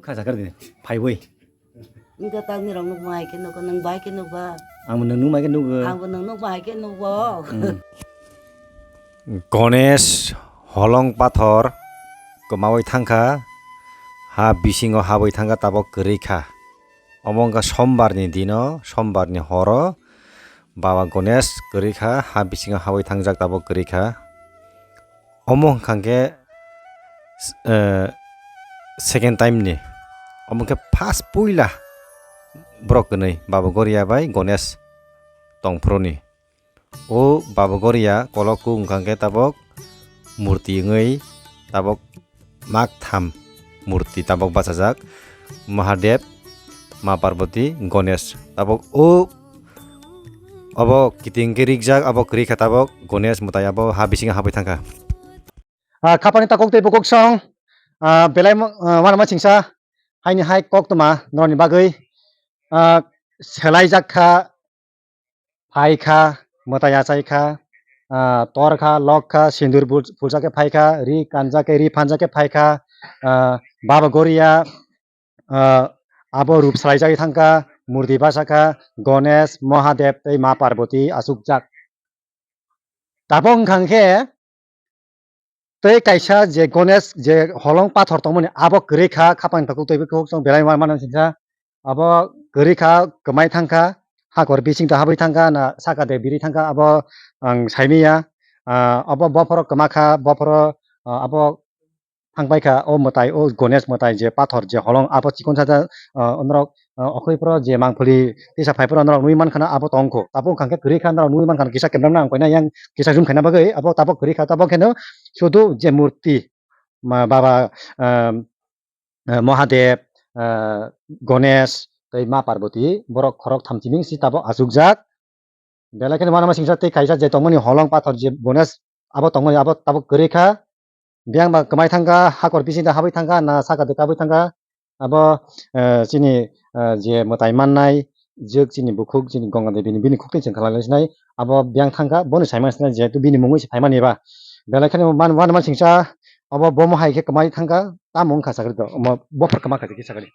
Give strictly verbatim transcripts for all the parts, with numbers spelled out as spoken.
Kha sakar de, phaiwi. Wngkha tamni rok nukma hai khe nukgo, nwng bai khe nukba. Ang bo nwng nukma hai khe nukgo. Ang bo nwng nukma hai khe nukgo. Hmm. Ganesh holong pathor kwmawi thangkha, ha bisingo habwi thangkha, tabok kwrwi kha. Omo wngkha sombarni dino, sombarni horo Baba Ganesh kwrwi kha, ha bisingo habwi thangjak, tabok kwrwi kha. Omo wngkha khe, eh, second time ni. Omo khe first puila borok kwnwi Baba Goria bai Ganesh tongphuru ni. O Baba Goria kolok kuk wngkha khe tabok murti wngwi tabok mak tham murti tabok bachajak. Mahadev, Ma Parvati, Ganesh. Tabok o Abo kiting khe rikjak, abo kwrwi kha tabok Ganesh mwtai abo ha bisingo habwi thangkha. Ah, khapani takhuk tei bukhuk song, ah, belai mo-, ah, uanama singsa, haini hai koktwma norokni bagwi, ah, swlaijak kha, phai kha, mwtai achai kha, ah, tor kha, lok kha, sindur bul-, phuljak khe phai kha, ri kanjak khe, ri phanjak khe phai kha, ah, Baba Goria, ah, abo rup swlaijagwi thangkha, murti bachakha, Ganesh, Mahadev tei Ma Parvati achukjak. Tabok wngkha khe tei kaisa je Ganesh je holong pathor tongmani abo kwrwi kha, khapang takhuk tei bukhuk song belai ma-, mano singsa. Abo kwrwi kha, kwmai thangkha, hakor bising ta habwi thangkha, na saka de biri thangkha, abo ang saimanya. Ah, abo bophoro kwma kha, bophoro, ah, abo thangbai kha, o mwtai, o Ganesh mwtai je pathor je holong abo chikon saja, ah, norok, ah, okhoi phoro je mangpili tisa phai phoro norok nui mankha na abo tongkho. Tabuk wngkha khe kwrwi kha norok nui mankha na kisa camera no ang koina yang kisa zoom khaina bagwi abo tabuk kwrwi kha tabuk kheno sudu je murti ma baba, ah, ah, Mahadev, ah, Ganesh tei Ma Parvati borok khorok tham chiming si tabuk achukjak. Belai kheno uanama singsa tei kaisa je tongmani holong pathor je Ganesh abo tongmani abo tabuk kwrwi kha. Biyang ba kwmai thangkha, hakor bising ta habwi thangkha, na saka de kabwi thangkha. Abo, eh, chini, eh, je mwtai mannai, jwk chini bukhuk, chini Ganga Devi ni bini khuk twi chwng khalai sinai. Abo biyang thangkha, bono saimang sinai, jehetu bini mungwi se phaimani ba. Belai kheno uan-, uanama singsa, abo bomo hai khe kwmai thangkha, tamo wngkha sakri to, omo bophor kwma kha sakri.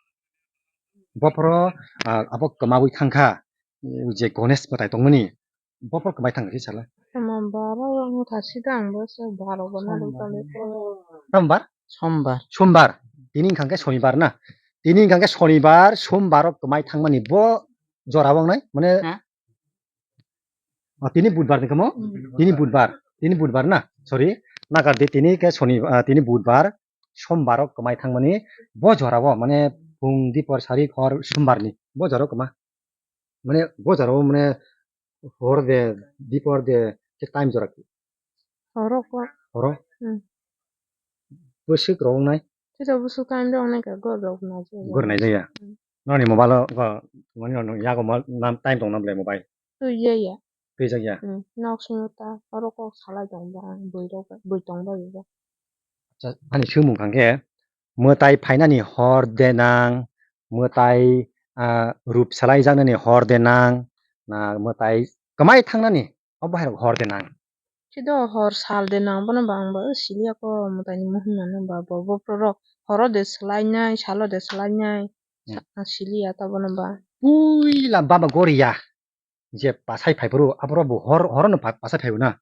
Bophoro, ah, abo kwmawi thangkha, je Ganesh mwtai tongmani. Bophor kwmai thangkha khe sala. Tamo baro wngkha sida ang bo se baro bo na Sombar. Sombar? Sombar. Sombar. Tini wngkha khe Sonibar na. Tini wngkha khe Sonibar, Sombar o kwmai thangmani bo jora wngnai, mane ha? Oh, tini Budbar ni kamo? Hmm. Tini Budbar. Tini Budbar na? Sorry. Nagar di tini ke Soni, ah, tini Budbar, Sombar o kwmai thangmani bo jora o, mane phung dipor sari hor Sombar ni. Bo jora o kwma. Mane bo jora o mane hor de, dipor de, ke time jora ki? Horo ko. Horo? Hmm. Bwswk rok wngnai? Sida bwswk time rok wngnai ka, gor rok wngnai se. Gor nai jaya. Hmm. Noni mobile o, go, mani no yago mo, nam time tong na ble mobile? Twi ya ya. Twi jak ya. Hmm. Nok simi ta, oro kok salai tong ba, bwi rok, bwi tong ba ya. Acha, ani swngmung kang khe, mwtai phainani hor de nang, mwtai, ah, rup salai jaknani hor de nang, na mwtai kwmai thangnani, o bahai rok hor de nang. Chido hor sal de nang bono ba ang ba siliya ko mwtai ni muhun nano ba bo bophro rok horo de swlai nai salo de swlai nai. Hmm. Sa-, siliya ta bono ba. Puila baba Goria je pasai phai phuru aboro bo hor, horo no pa-, pasai phai na.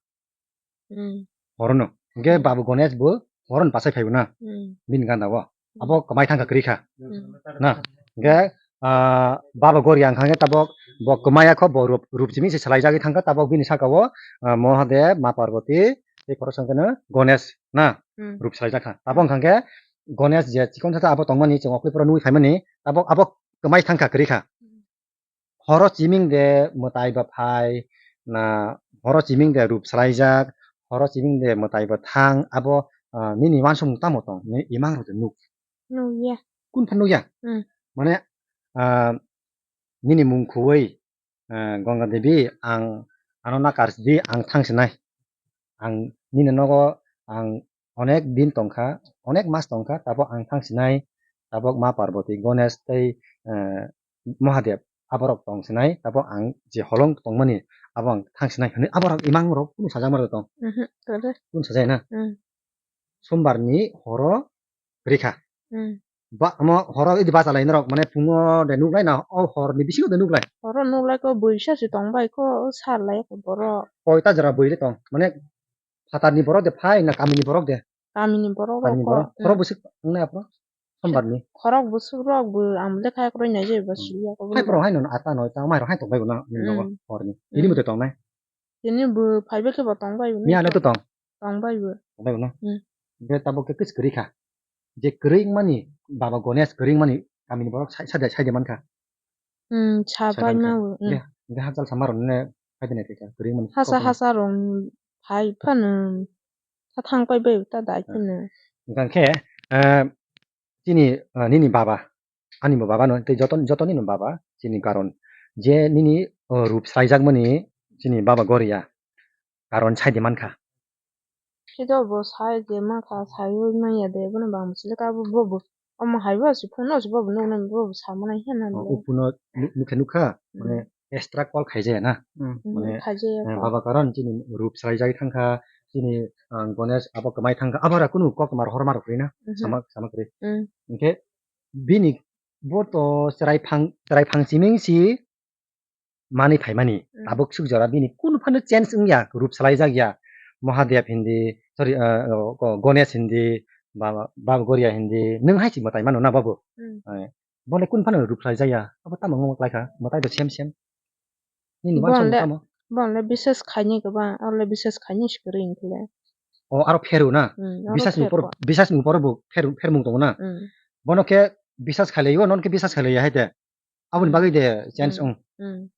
Hmm. Horo no. Hingke hmm. Baba Ganesh bo horo no pasai phai na. Hmm. Bini ganda o. Abo kwmai thangkha kwrwi kha. Hmm. Na, hingke, ah, Baba Goria wngkha khe tabok bo kwmai ya kho bo rup, rup simi se salai jagwi thangkha tabok bini saka o, ah, Mahadev, Ma Parvati, tei khoroksa wngkha no Ganesh na, hmm. Rup salai jakha. Tabok wngkha khe Ganesh je chikon saka abo tongmani chwng okli phoro nugwi phaimani tabok abo kwmai thangkha kwrwi kha. Hmm. Horo chiming de mwtai ba phai, na horo chiming de rup swlaijak, horo chiming de mwtai ba thang, abo, ah, nini uansukmung tamo tong? Nini imang rok de nuk? Nukya. Kung phan nukya? Hmm. Mane, ah, nini mung khuwi, ah, Ganga Devi, ang ano nakar sidi, ang thang sinai. Ang nini nogo ang onek din tongkha, onek mas tongkha, tabok ang thang sinai, tabok Ma Parvati, Ganesh tei, eh, Mahadev, aborok tong sinai, tabok ang je holong tongmani, abo ang thang sinai hwnwi aborok imang rok kunu sajak ma rok tong. Mhm, tole. Kunu sajak na? Hmm. Sombar ni horo rikha. Hmm. Ba, omo horo idi bachalai norok, mane phungo de nuklai na, o horni bisingo de nuklai? Horo nuklai ko, buisa se tongbai ko, o sar lai ko borok. Koita jora bui le tong, mane phatarni borok de phai na kamini borok de? Kamini borok rok. Kamini ko, borok. Khorok bwswk wngnai aphuru? Sombarni? Khorok bwswk rok bo ang lekha kroi nai je ba. Hmm. Siliya ko. Hai borok hai nono ata noita, mai rok hai tongbai bo na, nini nogo. Hmm. Horni. Hmm. Ini bo de tongnai? Tini bo phaibai khe bo tongbai bo. Miya no to tong? Tongbai bo. Tongbai bo na? Hmm. Hingke tabuk khe kis kwrwi kha. Je kwrwi wngmani baba Ganesh kwrwi wngmani kamini borok sai, sai, sai de mankha. Hmm, sabai ma bo, hmm. Hingke hachal sama rok ne phai de nai kha kwrwi wngmani. Hasa, hasa rok phai phano ta thang pai bai ta dai phano. Hingke, eh, chini, eh, nini baba, ani bo baba no, tei joto, joto nini baba, chini karon. Je nini, eh, rup swlaijakmani chini baba Goria, karon sai de mankha. Khe do bo sai de mankha, saiwi manya de, bono bang bo sile ka bo, bo, bo. Omo hai bo se phone no se bo, bo nuknai bo, bo sama nai hwnna. O, le. O phone no nuk-, nukhe nukha, hmm, mane extra call khaijaya na. Hmm. Hmm, mane, khaijaya eh, call. Baba karon chini rup swlaijagwi thangkha, chini, ah, Ganesh abo kwmai thangkha, abo ra kunu kok mar hor mar kwrwi na, mhm, sama, sama kwrwi. Hmm. Hingke bini bo to chwrai phang, chwrai phang chiming si manwi phaimani, hmm, tabuk suk jora bini kunu phano change wngya, rup swlaijak ya. Mahadev hindi, sorry, ah, o, o, Ganesh hindi, ba, Baba Goria hindi, nwng hai si mwtai mano na babu? Hmm. Eh, bole kunu phano rup swlaijak ya, abo tamo wngma klaikha, mwtai do same same. Nini uansukmung tamo? Bonle bises khaini kwbang, aro le bises khaini se kwrwi wngkhe le. O, aro pheru na? Hmm, aro bisas ni pher upor, bisas ni upor bo pher, phermung tongo na? Hmm. Bono khe bisas khailaiyo, non khe bisas khailaiya hai de. Aboni bagwi de change wng. Hmm.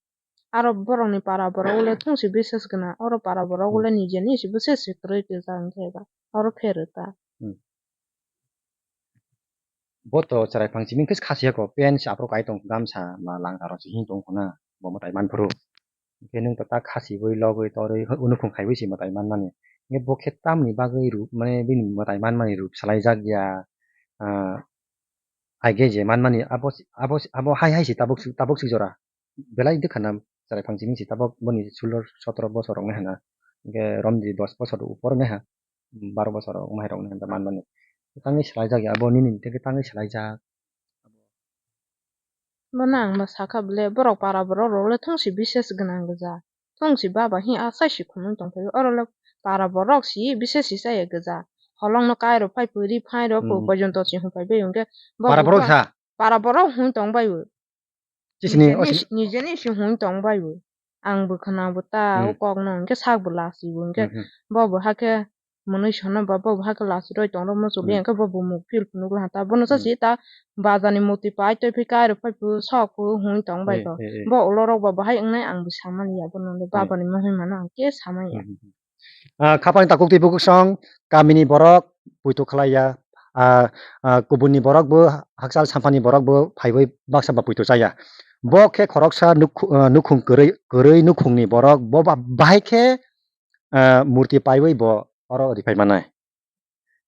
Aro borokni para borok le thungsi bises gwnang, oro para borok le nijeni se bises se kwrwi kwchang khe ba, oro pheru ta. Hmm. Bo to chwrai phang chiming khe khasiya ko, pant se aphuru kai tong, gamsa ma langsa rok se hin tong khuna, bo mwtai man phuru. Hingke nwng to ta khasiwi logwi torwi unukhung khaiwi se mwtai man mani. Hingke bo khe tamni bagwi ru, mane bini mwtai man mani rup swlaijak ya, ah, aige je man mani abo, abo, abo hai hai se tabuk, tabuk suk jora. Belai de khana chwrai phang chiming si tabuk boni sulor sotro bosor wngnai hana. Hingke romdi dos bosor upor wngnai ha. Baro bosor wngnai rok hwnda man mani. Tangwi swlaijak ya abo nini tei tangwi swlaijak. Bono ang ma sakha bole borok para borok rok le thungsi bises gwnang gwja. Thungsi baba hi asai si khumui tong phai oro le para borok si bises si chaya gwja. Holong no kai rok phai puri phai rok. Hmm. Pojonto si hung phai bai hwnkhe bo para borok sa? Para borok hung tong bai o. Chisini nijeni, nijeni si hung tong bai bo. Ang bo khna bo ta, hmm, o kok no hwnkhe sak bo lasi bo hwnkhe, hmm, hmm, bo bo hakhe mwnwi sono ba bo bo hakhe lasi roi tong rok muchuli, hmm, hwnkhe bo bo muk phil phunuk laha ta. Bono sa, hmm, si ta bazar ni muti pai toi phi kai rok phai phu sok phu hung tong bai, eh, ko, eh, eh, bo ulo rok bo bahai wngnai ang bo samani ya bono le, eh, baba ni mohai mano ang khe samani ya. Hmm, hmm, hmm. Ah, khapang takhuk twi bukhuk song, kamini borok puitu khlai ya, ah, ah, kubunni borok bo, hakchal samphani borok bo phaiwi baksa ba puitu chaya. Bo khe khoroksa nukhu-, ah, nukhung kwrwi, kwrwi nukhungni borok bo ba-, bahai khe, ah, murti paiwi bo oro ri phai manai.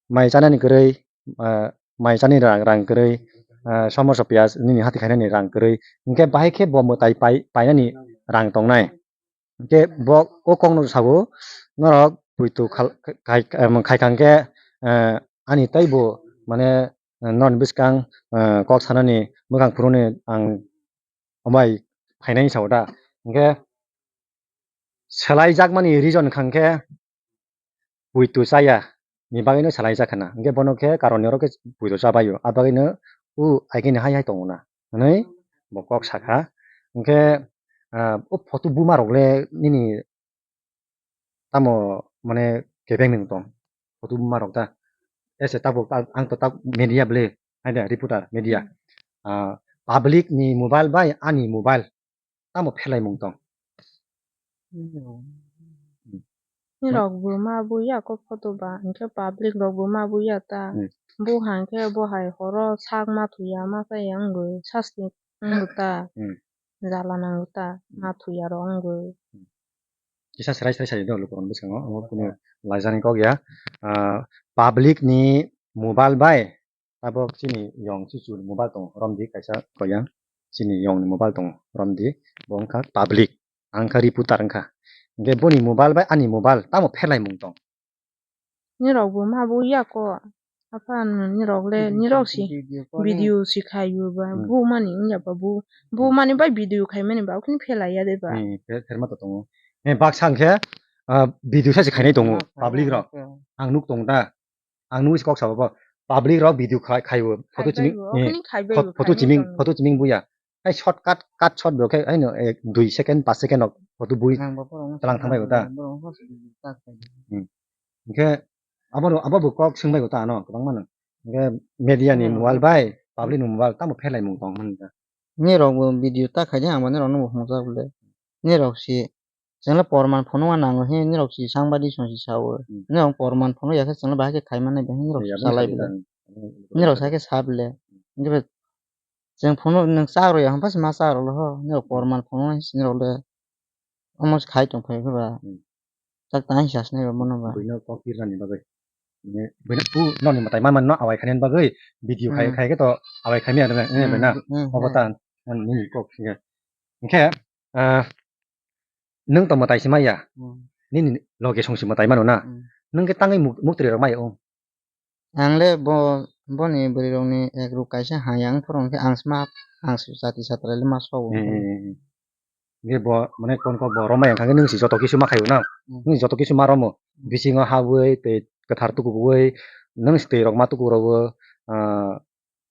Mai chanani kwrwi, ah, mai chani rang, rang kwrwi, ah, somorso piyaj nini hati khainani rang kwrwi. Hinkhe bahai khe bo mwtai pai, painani rang tongnai. Hinkhe bo o kokno sao, norok puitu khal-, khai-, khai-, em, khaikha hinkhe, eh, ani teibo mane, eh, norokni bwskang, eh, kok sanani mwkhang phuruni ang omai phainai sao da. Hinkhe swlaijakmani reason wngkha hinkhe puitu chaya ni bagwino swlaijak khna. Hinkhe bono khe karon ni oro khe puitu chabaio. A bagwino u aigini hai hai tongo na hwnwi bo kok sakha. Hinkhe, ah, o photo buma rok le nini tamo mane kebeng nung tong? Photo buma rok ta. Ese tabuk ta, ang to ta media bwle, hai da reporter media. Hmm. Ah, public ni mobile bai ani mobile tamo pherlaimung tong? Hmm. Nirok bo ma buya kok photo ba, hinkhe public rok bo ma buya ta. Hmm. Bo hangkhe bo hai horo sak ma thuya ma chaya wngwi sasti wngwi ta. Hmm. Jala nangwi ta, hmm, ma thuya rok wngwi. Hmm. Kisa serai serai sai do lukurok bwskango, omo kunu laijani kok ya. Ah, public ni mobile bai Tabok chini yong chuchu ni mobile tongo, romdi kaisa koyang. Chini yong ni mobile tongo, romdi. Bo wngkha public, ang wngkha reporter wngkha. Hinkhe boni mobile bai ani mobile tamo pherlaimung tong? Nirok bo ma bo ya ko. Apa nirok le, nirok si video si khaio ba, hmm, bu mani wngya ba bu, bu mani bai video khaimani ba, kini phelai ya de ba. Hmm, phe-, pherma to tongo. Eh, baksa hwnkhe, ah, video sa se khainai tongo, public rok. Ang nuk tong da. Ang nugwi se kok sabo bo. Public rok video khai, khaibo. Photo chiming, eh, photo chiming, photo chiming buya. Hai short cut, cut short bo khe, haino, eh, dui second, paanch second rok photo bui talang thangbai bo ta. Hmm. Hingkhe abo, abo bo kok swngbai bo ta ano, kwbangma no. Hingkhe media ni mobile bai, public ni mobile tamo pherlaimung tong hwn ta. Nirok bo video ta khaidi, ang bo nirok no bo hwngjak le. Nirok si Chwngno porman phunukma nango he, nirok si sangbadi song si sao. Hmm. Nirok porman phunuk ya khe chwngno bahai khe khai mannai, bahai nirok salai bwle. Nirok sai khe sa bwle. Hwnkhe chwng phunuk nwng chak rw ya, hwn pha se ma chak rw le ho. Nirok porman phunuk nai se nirok le omo se khai tong phai khe ba. Hmm. Chak tang si sa sinai ba bono ba. Buino kok pirnani bagwi. Buino noni mwtai manmani no awai khainani bagwi video khai, hmm, khai khe to awai khai maya nang, hmm, bai na. Hmm, obo hmm. Ta nini kok hwnkhe. Hwnkhe, ah, Nwng tongma tai se maya. Hmm. Nini loge song se mwtai mano na. Hmm. Nwng khe tangwi muk-, muktwi rok maya o. Ang le bo, boni bwrwi rokni ek ruk kaisa ha yang phuru hwnkhe ang sma, ang jati satrai le ma sobo. Hmm, hmm, hmm. Nge bo mane kon ko bo romai ang khe nwng se joto kisu ma khaio na. Hmm. Nwng joto kisu ma romo. Hmm. Bisingo habwi tei kwthar tukuwi nwng se twi rok ma tuku rwo, ah,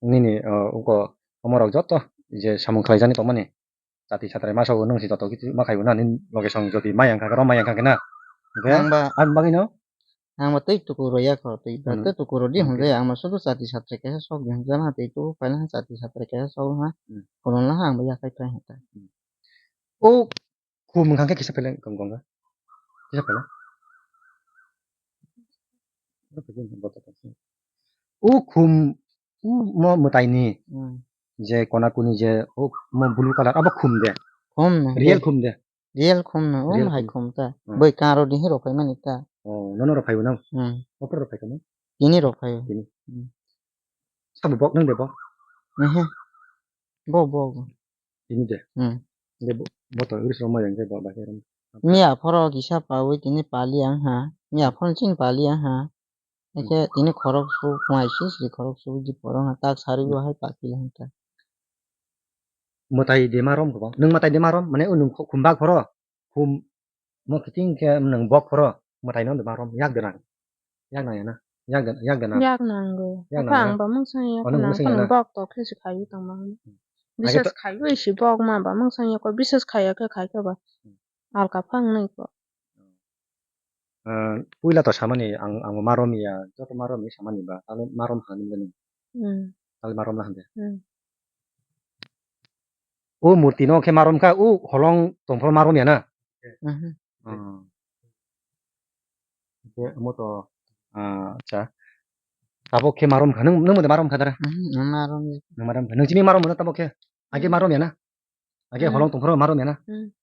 nini, ah, uko omo rok joto je samung khlai jani tongmani. Jati satrai masa o nwng se joto kichu ma khaio na, nini loge song jodi mai ang kha khe, rom mai ang kha khe na. Hingkhe ang ba, ang bagwi no? Ang ba tei tuku rw ya kho, tei ba hmm, tei tuku rw di hwnkhe ang ba sudu jati satrai kaisa sok di hwnjak na, tei tuku paina jati satrai kaisa sok ha. Hmm. Khulum na ha ang ba yakai phai hwnkhe. Hmm. O khum wngkha khe kisa pele gong gong kha. Kisa pele. O khum O mo mwtai ni. Hmm. Je kona kuni je o mo blue colour abo khum de. Khum no. Real khum de. Real khum no. O real hai khum. Khum ta. Hmm. Boi karo di hero khai mani ta. Oh, nono ro phai bo no. Hmm. Opor ro phai kamo. Tini ro phai. Tini. Hmm. Sabo bok nang de bok. Ehe. Bo bo. Tini de. Hmm. De bo, bo to iris ro ma yang de bo ba ke ro. Miya phoro kisa pawi tini pali ang ha. Miya phoro chin pali ang ha. Eke tini khorok su, mai sri sri khorok su, ji poro na tak sari bo hai pakile hanta. Mwtai de ma rom kwbang. Nwng mwtai de ma rom, mane o nwng khu-, khum bak phoro. Khum mo kiting khe nwng bok phoro. Mwtai no de ma rom, yak de nang. Yak nang ya na. Yak de, yak de nang. Yak nango. Yak nang ya. Ang ba mungsang ya. Oh, nwng mungsang ya na. Bok to khe se khayu tong ma. Age to. Bisas khayu isi bok ma ba mungsang ya ko, bisas khaya khe khai khe ba. Alka phang nai ko. Ah, puila to samani ang, ang ma rom ya, joto ma rom ya samani ba, talo ma rom hani bani. Hmm. Talo ma rom la hande. Hmm. O murti no khe ma rom kha, o holong tongphro ma rom ya na? Mhm. Hmm. Oke, omo to, ah, acha. Tabok khe ma rom kha, nung, nung de ma rom kha dara? Mhm, ang ma rom ya. Nung ma rom kha. Nung chini ma rom na tabok khe? Age ma rom ya na? Age holong tongphro ma rom ya na? Hmm.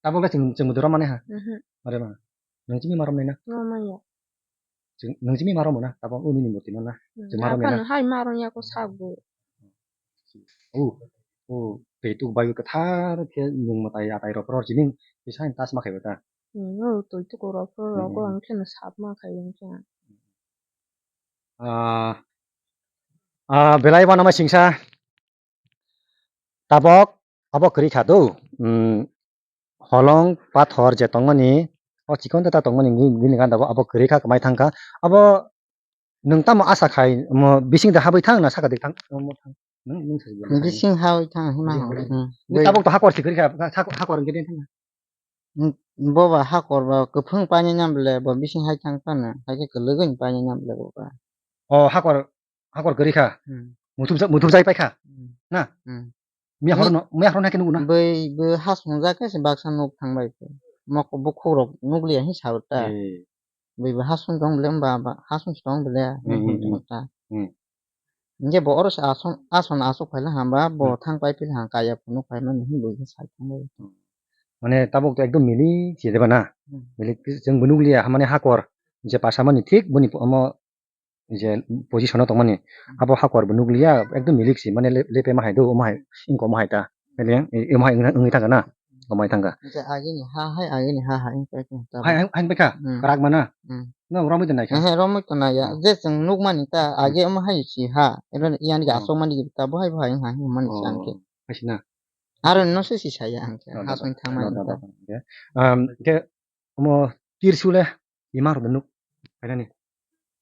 Tabok le chwng, chwng mudura mane ha. Mhm. Are ma. Nung chimi marom nai na. Ma ma ya. Chwng, nung chimi marom na. Tabok uni ni murti no na. Hmm. Chwng marom nai na. Hai marom ya ko sabu. O, o, tei tuk bai kwthar khe nung mwtai atai rok ror chini. Kisa tas ma khai ta. Hmm, o tei tuk rok ror rok ang khe no sap ma khai ang khe. Ah, ah, belai bana ma singsa. Tabok abo kwrwi kha do, um, holong pathor je tongmani, o chikon ta tongmani bini ganda bo abo kwrwi kha, kwmai thang kha. Abo nwng tamo asa khai, omo bising de habwi thang na saka de thang? Omo thang. Nwng, nwng sa. Bising habwi thang hima. Bising habwi. Hmm. Tabok to hakor si kwrwi kha, hakor, hakor hwnkhe de thang. Bo ba hakor ba kwphwng painai na bwle, bo bising hai thang phano, hai khe kwlwgwi painai na bwle bo ba. O hakor, hakor kwrwi kha. Hmm. Muthubjak, muthubjak pai kha. Hmm. Na? Hmm. Miya horo no, miya horo no hai khe nugo na? Bai bo ha swngjak khe se baksa nuk thang bai khe. Mok bukhuk rok nukliya hin sa ta. Eh. Bai bo ha sung tong bwle, ba, ba, ha sung tong bwle, hmm, hmm, hmm, ta. Hmm. Hingke bo oro se ason, ason asok phaila hamba, bo hmm, thang pai phila hang kaya phunuk phaimani hwnwi bo sai thangwi. Mane tabuk to ekdom milik se deba na? Hmm. Milik chwng bo nukliya, mane hakor je pasamani thik boni omo je position o tongmani. Hmm. Abo hakor bo nukliya, ekdom milik se, mane le-, lepe ma hai do, omo hai, ingko omo hai ta. Mane, e, omo hai wngna, wngwi thangkha na? Omo hai thangkha. Hingke agini ha hai, agini ha hai, wngkha khe ta. Hai, hai, hai, wngkha? Hmm. Kwrak mana? Hmm. No, romwi tongnai kha. Ehe, romwi tongnai ya. Hmm. Je chwng nukmani ta, Hmm. age omo hai si ha. Ero yani ga Hmm. aswk mani ta, bo hai bo hai wng ha, wng mani si ang khe. Oh, hai si na? Aro no se si saya ang khe, No, no, hasong no, thangmani no, ta. No, no, no. Um, khe omo tirsu le ima rok nuk, khainani?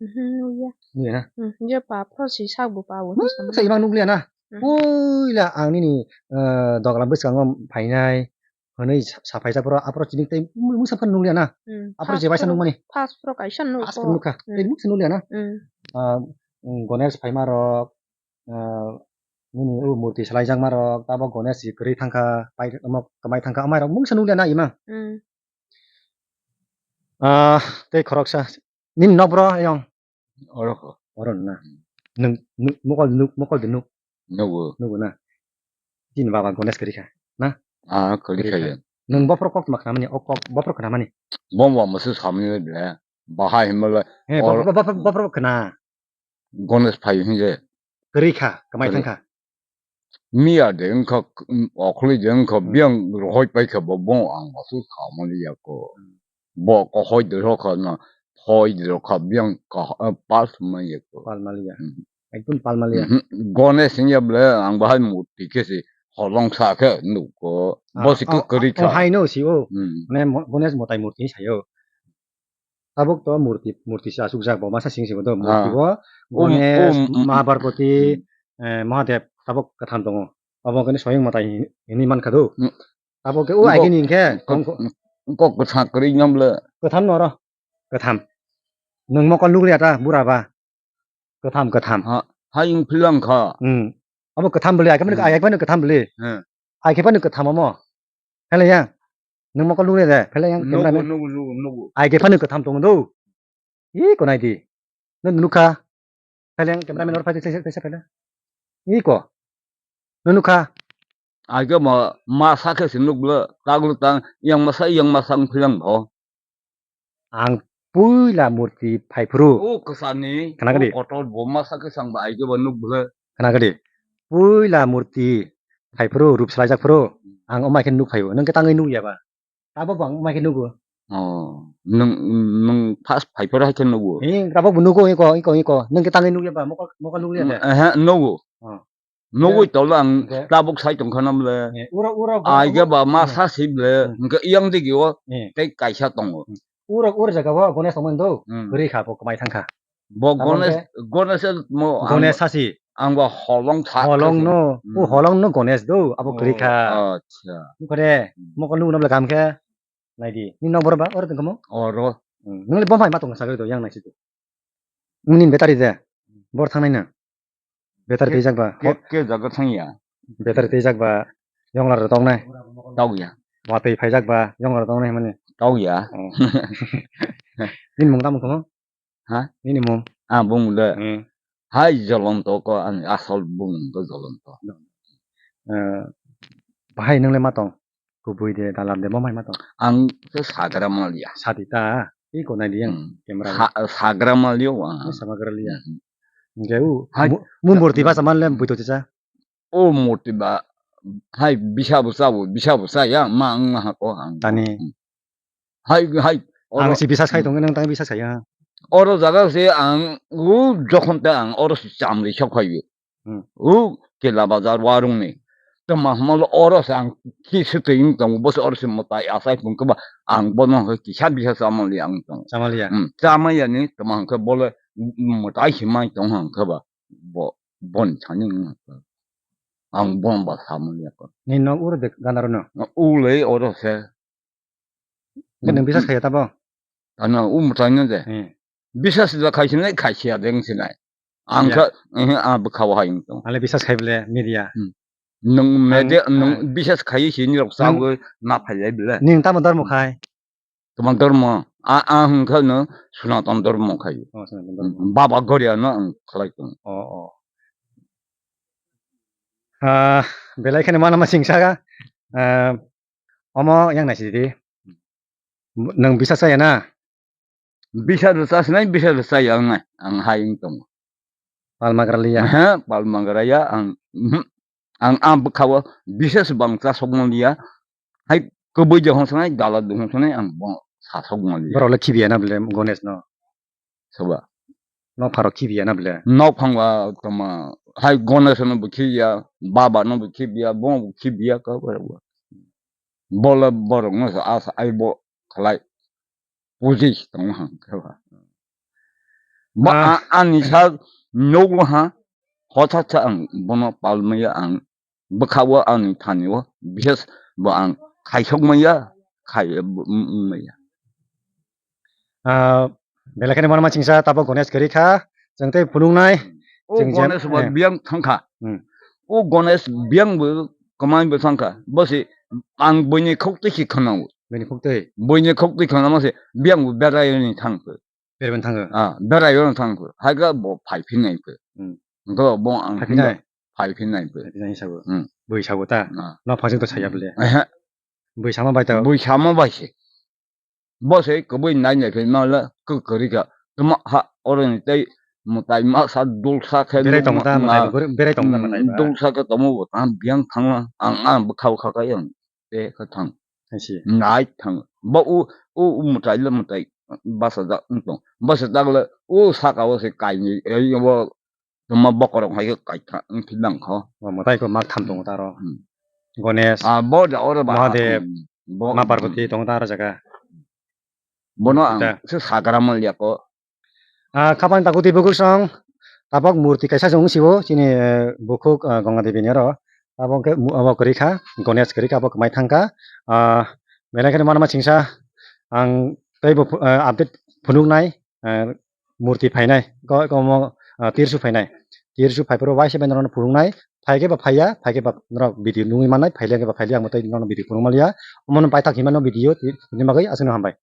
Mhm, nukya. Nukya na? Hmm, je pa phro si sak bo pa bo Hmm, sa sa imang nukliya na? Hmm. Puila ang nini, eh, doglam bwskango phainai. Hwnwi sa-, saphai sa phro, aphro chini tei mungsa phano nukliya na? Hmm. Aphro je waisa nukmani. First phro kaisa nuk. First phro nukha. Hmm. Tei mungsa nukliya na? Hmm. Ah, mm, Ganesh phaima rok, ah, nini o murti salaijakma rok, tabok Ganesh si kwrwi thangkha, pai, omo kwmai thangkha, amai rok mungsa nukliya na ima? Hmm. Ah, tei khoroksa. Nini nok bro ayong? Oro kho. Oro na. Hmm. Nwng, nwng mokol nuk, mokol de nuk. Nugo. Nugo na. Chini baba Ganesh kwrwi kha, na? Ah, kwrwi kha ya. Nwng bophor kok ma khnamani, o kok bophor khnamani. Bom bom musu samani le. Bahai himle. He, oro bophor, bophor, bophor khna. Ganesh phai hinje. Kwrwi kha, kwmai thang kha. Miya de wngkha, okhorlwi de wngkha, hmm, biyang rohoi paikha bo, bo ang aswk samani ya ko. Hmm. Bo kohoi de rokha na, thoi de rokha, biyang ka, eh, pal sumai ya ko. Pal maliya. Hmm. Ekdom pal maliya. Mhm. Ganesh wngya ble, ang bahai murti khe se holong sa khe nuko. Ah, bo se kwrwi kha. Oh, hai no si o. Hmm. Mane mo-, Ganesh motai murti sayo. Tabuk to murti, murti se achukjak bo masa sing sing do. Murti bo Ganesh, Mahabharpati, eh, Mahadev tabuk kwtham tongo. Abo khe Swayam Matai hin-, hinwi mankha do. Tabuk khe o agini hinkhe kok kwthang kwrwi nang le. Kwtham no oro. Kwtham. Nwng mokol nukliya ta bura ba. Kwtham, kwtham. Ha, ha, wng philang kha. Hmm. Abo kwtham bwle, ai khe phano, hmm, ai khe phano kwtham bwle. Hmm. Ai khe phano kwtham omo. Phele yang. Nwng mokol nukle de, phele yang, nugo, cameraman. Nugo, nugo, nugo. Ai khe phano kwtham tong do. Ih, ko nai di. Nwng nukha. Phele yang, cameraman or phai, phai, phai, phai, phele. Ih, ko. Nwng nukha. Ai khe mo, ma sa khe se nukle, taglo tang, yang ma sa, yang ma sa wng philang bo. Ang puila murti phaiphuru. O kwsani, khna gadi. O kotor bo masa kwchang ba ai khe ba nuk bwle. Khna gadi. Puila murti phaiphuru, rup salaijak phuru. Ang omai khe nuk phaio. Nwng khe tangwi nuk ya ba? Tabuk bo ang omai khe nugo. Oh, nwng, nwng first phaiphuru hai khe nugo. Eh, tabuk bo nugo, iko, iko, iko. Nwng khe tangwi nuk ya ba? Mokol, mokol nuk ya de? Ehe, nugo. Oh. Nugwi tolo ang tabuk sai tongkha na bwle. Eh, uro, uro, ai khe ba ma sa si bwle, hmm, hwnkhe yang digi o, eh, tei kaisa tongo. Hmm. Uro, uro jaga o Ganesh tongmani do, hmm, kwrwi kha bo kwmai thangkha. Bo Ganesh, Ganesh mo ang, Ganesh sasi. Ang bo holong sa. Holong no, hmm, o holong no Ganesh do, abo kwrwi kha. Oh, acha. Nukore, hmm, mokol nugo na bwle kam khe. Naidi, ni nok borok ba, oro tongkha mo? Oro. Hmm, nwng le bo phai ma tongkha sagri do, yang naisi do. Nini battery de, bor thangnai na. Battery twijak ba. Ke, ke jaga thang ya? Battery twijak ba, yongla rok tongnai. Tau ya. Watwi phaijak ba, yongla rok tongnai hwnmani. Tau ya. Oh. Nini mung tamo tongkha mo? Ha? Nini mung? Ah, bung de. Hmm. Hai Jolonto ko ani asol bung ko Jolonto. Eh, bahai nwngle ma tong? Kubui de, dalam de, bo mai ma tong? Ang khe sagra maliya. Sadi ta, i ko nai di yang, hmm, camera. Sa-, sagra maliya wa. Ni samagra liya. Hmm. Hingke u, hai, mu-, mu murti ba saman le buito tisa. O murti ba, hai bisa bo sa bo, bisa bo sa ya, ma ang ma ha ko ang. Tani. Hmm. Hai, hai, oro ang si bisa sai tong, nang tang bisa sai ha. Oro jaga se ang, u jokhon ta ang, oro si chamri sok hai. Hmm. U kela bazar warung ni. Tama hmal oro se ang ki se te ing tong, bo se oro se mo tai asai pung ke ba, ang bo no ke kisa bisa chamali ang tong. Chamali ya? Hmm, chamaya ni, tama hang ke bole, mo tai si mai tong hang ke ba, bo, bon chani ang ke. Ang bon ba chamali ya ko. Ni no uro de gandaro no? U le oro se. Hwnkhe nwng, hmm, bisas khaiya tabo? Ano, um, tanya de. Hmm. Bisas da khai sinai, khai siya deng sinai. Ang kha, eh, ah, bwkha o hai wng tong. Ale bisas khai bole media. Hmm. Nwng media, nwng bisas khai sini rok sagwi na phai lai bole. Nwng tamo dormo khai? Tamo dormo. A, a hwnkha no Sanatan dormo khai. Oh, Sanatan dormo. Hmm. Baba Goria no ang khlai tong. Oh, oh. Ah, belai kheno mana ma singsa ga. Ah, Omo yang nai sidi. Nwng bisa chaya na? Bisa rwcha sinai, bisa rwcha ya wngnai. Ang hai wng tongo. Palmagra liya. Aha, palmagra ya ang, mhm. Ang, ang bwkha o bisa se bang cha sokma liya. Hai kwbwi de hwn sanai, dala de hwn sanai, ang bo sa sokma liya. Borok le khibiya na bole Ganesh no? Soba. Nok pharo khibiya na ble? Nok phangwa toma hai Ganesh no bo khibiya, Baba no bo khibiya, bo bo khibiya ka ba. Bola borok no sa asa ai bo khalai. Puji tong ha ka ba. Ba Ah. a- ani sa nogo ha hotha sa ang bono palmaya ang bwkha-o ani thani-o bises bo ang khaisok maya, khai-, mm, mm, maya. Ah, belai kheno mano chingsa tabok Ganesh kwrwi kha, chwng tei phunuknai. O chwng jen-, Ganesh bo eh. Biyang thangkha. Hmm. O Ganesh biyang bo kwmai bo thangkha. Bo se ang buini khok twi khi khwnao. Buini khok twi? Buini khok twi khwnama se biyang bo berai ni thangkha. Berben thango. Ah, berai yo thangkha. Hai ga bo phai phin nai kha. Hmm. Go bo ang phai phin nai? Phai phin nai kha. Phai phin nai sabo. Hmm. Bui sabo ta? Ah. No phajing to saya bole. Aha. Bui sama bai ta? Bui sama bai se. Bo se kwbui nai nai khe ma la kwkari kha. Tuma ha oro ni tei mwtai ma sa dul sa khe berai tong ta, mwtai berai tong ta, mwtai ba. Dul sa khe tomo bo ta biyang thangma ang ang bwkha bwkha kha yang te kha thang. Hai si. Nai thang. Bo u u mwtai le mwtai basa da tong. Basa da le u saka o se kai ni ei bo Tuma bokorok hai khe kaitha wngthi nang kho. O mwtai kho mak tham tongo ta aro. Hmm. Ganesh, ah, bo da oro ba, Mahadev, hmm, bo, Ma Parvati hmm. Tongo ta aro jaga. Bono ang ta. Se sagra man liya ko. Ah, khapang takuti bukursong tabok murti kaisa se wng sio chini, eh, bukhuk, ah, Ganga Devi ni aro. Tabok khe mu-, abo kwrwi kha, Ganesh kwrwi kha, abo kwmai thang kha. Ah, belai kheno mano ma chingsa ang tei bo, eh, update phunuknai. Eh, murti phainai, ko-, komo, ah, tirsu phainai. Tirsu phaiphuru waisa bai norokno phunuknai, phaikhe ba phaiya, phaikhe ba norok video nugwi mannai, phailiya khe ba phailiya, ang bo tei norokno video phunuk manliya. Omono paithak hinmano video ti-, tini bagwi aswkno hambai.